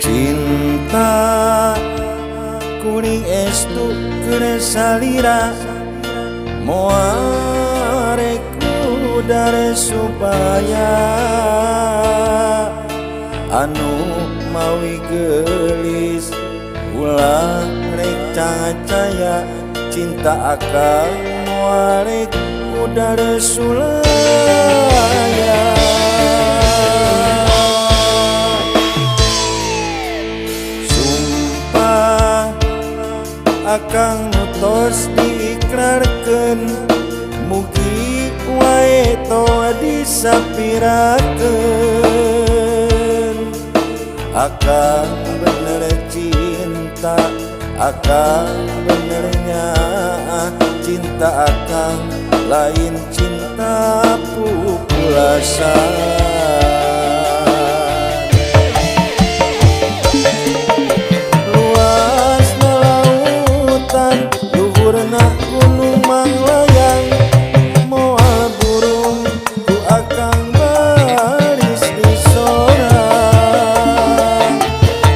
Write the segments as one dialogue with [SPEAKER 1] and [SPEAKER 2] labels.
[SPEAKER 1] Cinta kuring estu keur salira, moal rek udare supaya anu mawi geulis ulah rek cacaya. Cinta akang moal rek udare sulaya. Sumpah akang nu tos diikrarkeun, mugi wae toa disapirakeun. Akang bener cinta, akang benernya cinta akang lain cinta pupulasan. Luasna lautan, luhurna gunung manglayang, moal burung ku akang baris disorang.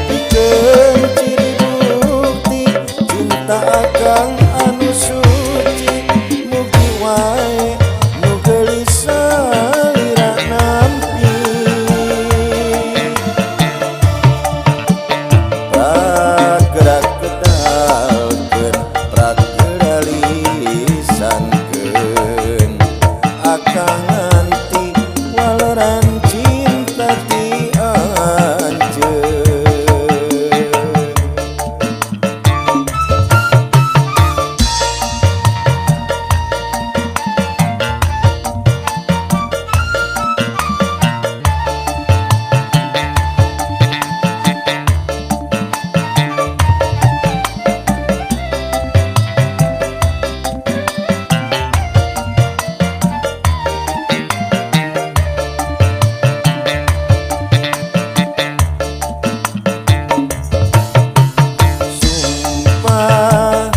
[SPEAKER 1] Pikeun ciri bukti cinta akang anu suci, mugi wae nu geulis salira nampi. Pragerak kedalkeun, pragera lisankeun, akang nganti waleran cinta ti anjeun. Sumpah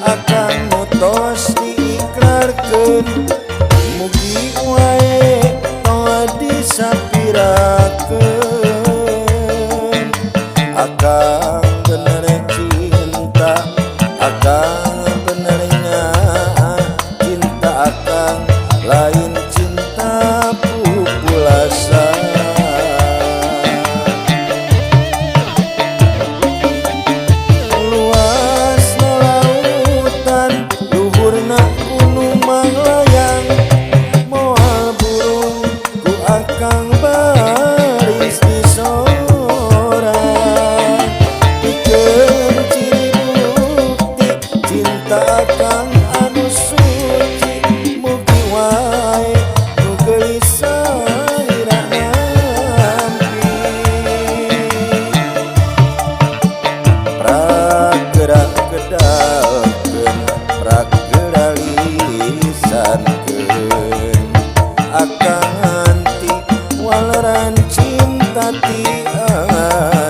[SPEAKER 1] akang nu tos diikrarkeun, mugi wae toa disapirakeun. Akang bener cinta, akang benernya cinta akang lain cinta pupulasan. Luasna lautan, luhurna gunung manglayang, moal burung ku akang baris disorang. Pikeun ciri bukti cinta akang anu suci, mugi wae nu geulis salira nampi. Pragera kedalkeun, pragera lisankeun, akang nganti waleran cinta ti anjeun.